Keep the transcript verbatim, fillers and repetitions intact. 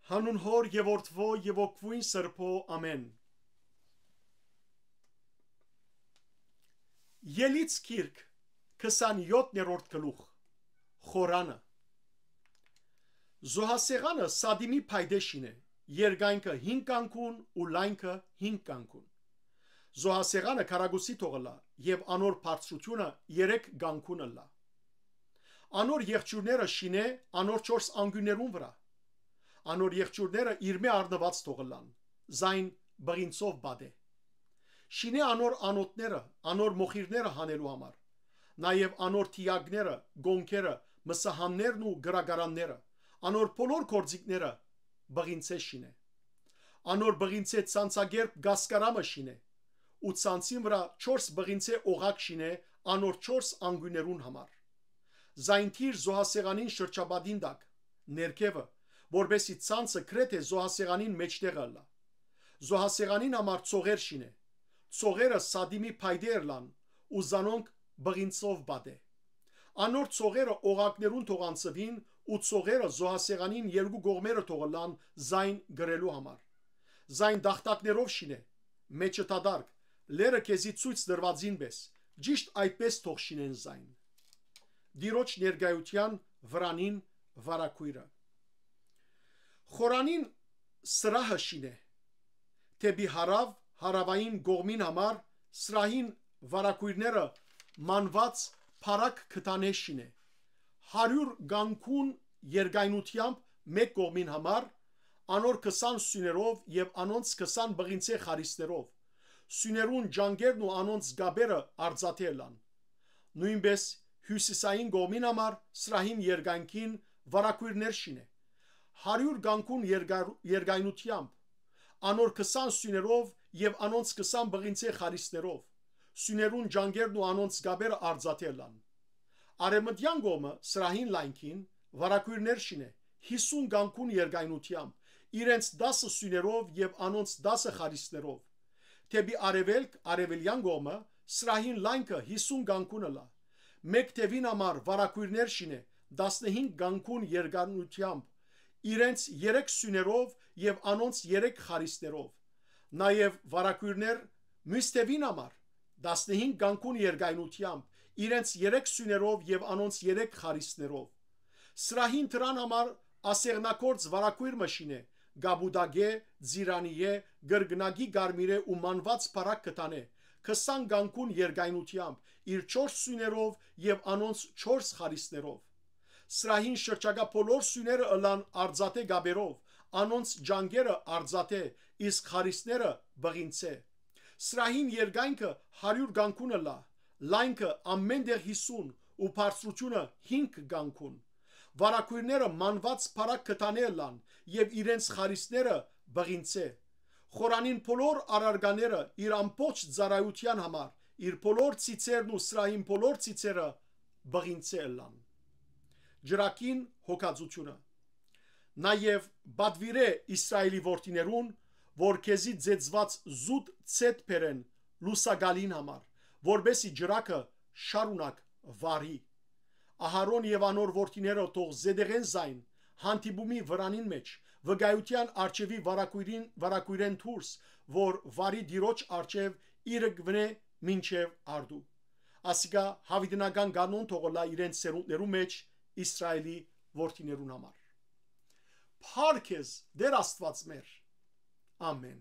Հանուն Հօր եւ Որդւոյ եւ Ոգւոյն Սրբոյ, ամէն։ Ելից գիրք, քսանեօթերորդ գլուխ, խորանը։ Զոհասեղանը Սատիմի փայտէ շին է, երկայնքը հինգ կանգուն ու լայնքը հինգ կանգուն։ Զոհասեղանը քառակուսի թող ըլլայ եւ անոր բարձրութիւնը երեք կանգուն ըլլայ։ Անոր եղջիւրները շին է անոր չորս անկիւններուն վրայ։ Անոր եղջիւրները իրմէ առնուած թող ըլլան, զայն բղինցով պատէ։ Շին է անոր անոթները, անոր մոխիրները հանելու համար, նաեւ անոր թիակները, կոնքերը, մսահաններն ու կրակարանները, անոր բոլոր գործիքները բղինցէ շին է։ Անոր բղինցէ ցանցակերպ կասկարամը շին է, ու ցանցին վրայ չորս բղինցէ օղակ շին է անոր չորս անկիւններուն համար։ Զայն դիր զոհասեղանին շրջապատին տակ, ներքեւը, որպէսզի ցանցը գրեթէ զոհասեղանին մէջտեղը ըլլայ։ Զոհասեղանին համար ծողեր շին է։ Ծողերը Սատիմի փայտէ ըլլան ու զանոնք բղինցով պատէ։ Անոր ծողերը օղակներուն թող անցուին ու ծողերը զոհասեղանին երկու կողմերը թող ըլլան զայն կրելու համար։ Զայն տախտակներով շին է, մէջը դատարկ, լերը քեզի ցոյց տրուածին պէս, ճիշդ այդպէս թող շինեն զայն։ Տիրոջ ներկայութեան վրանին վարագոյրը։ Խորանին սրահը շին է, դէպի հարաւ, հարաւային կողմին համար սրահին վարագոյրները մանուած փառակ կտանէ շին է, հարիւր կանգուն երկայնութեամբ մէկ կողմին համար, անոր քսան սիւներով եւ անոնց քսան բղինցէ խարիսներով։ Սիւներուն ճանկերն ու անոնց կապերը արծաթէ ըլլան։ Նոյնպէս հիւսիսային կողմին համար սրահին երկայնքին վարագոյրներ շին է, հարիւր կանգուն երկար-, երկայնութեամբ, անոր քսան սիւներով եւ անոնց քսան բղինցէ խարիսներով։ Սիւներուն ճանկերն ու անոնց կապերը արծաթէ ըլլան։ Արեւմտեան կողմը սրահին լայնքին վարագոյրներ շին է, յիսուն կանգուն երկայնութեամբ, իրենց տասը սիւներով եւ անոնց տասը խարիսներով։ Դէպի արեւելք, արեւելեան կողմը, սրահին լայնքը յիսուն կանգուն ըլլայ։ Մէկ թեւին համար վարագոյրներ շին է, տասնհինգ կանգուն երկայնութեամբ, իրենց երեք սիւներով եւ անոնց երեք խարիսներով։ Նաեւ վարագոյրներ միւս թեւին համար, տասնհինգ կանգուն երկայնութեամբ, իրենց երեք սիւներով եւ անոնց երեք խարիսներով։ Սրահին դրան համար ասեղնագործ վարագոյր մը շին է, կապուտակէ, ծիրանիէ, կրկնակի կարմիրէ ու մանուած փառակ կտանէ, քսան կանգուն երկայնութեամբ, իր չորս սիւներով եւ անոնց չորս խարիսներով։ Սրահին շրջակայ բոլոր սիւները ըլլան արծաթէ կապերով, անոնց ճանկերը արծաթէ, իսկ խարիսները բղինցէ։ Սրահին երկայնքը հարիւր կանգուն ըլլայ, լայնքը ամէն տեղ յիսուն ու բարձրութիւնը հինգ կանգուն։ Վարագոյրները մանուած փառակ կտանէ ըլլան եւ իրենց խարիսները բղինցէ։ Խորանին բոլոր առարկաները իր ամբողջ ծառայութեան համար, իր բոլոր ցիցերն ու սրահին բոլոր ցիցերը բղինցէ ըլլան։ Ջրակին հոգածութիւնը։ Նաեւ պատուիրէ Իսրայէլի որդիներուն, որ քեզի ծեծուած զուտ ցետ բերեն լուսակալին համար, որպէսզի ջրակը շարունակ վառի։ Ահարոն եւ անոր որդիները թող զետեղեն զայն հանդիպումի վրանին մէջ, վկայութեան առջեւի վարագոյրին, վարագոյրէն դուրս, որ վառի Տիրոջ առջեւ իրկունէ մինչեւ արտու։ Ասիկա յաւիտենական կանոն թող ըլլայ իրենց սերունդներու մէջ Իսրայէլի որդիներուն համար։ Փառք քեզ, Տէր Աստուած մեր։ Ամէն։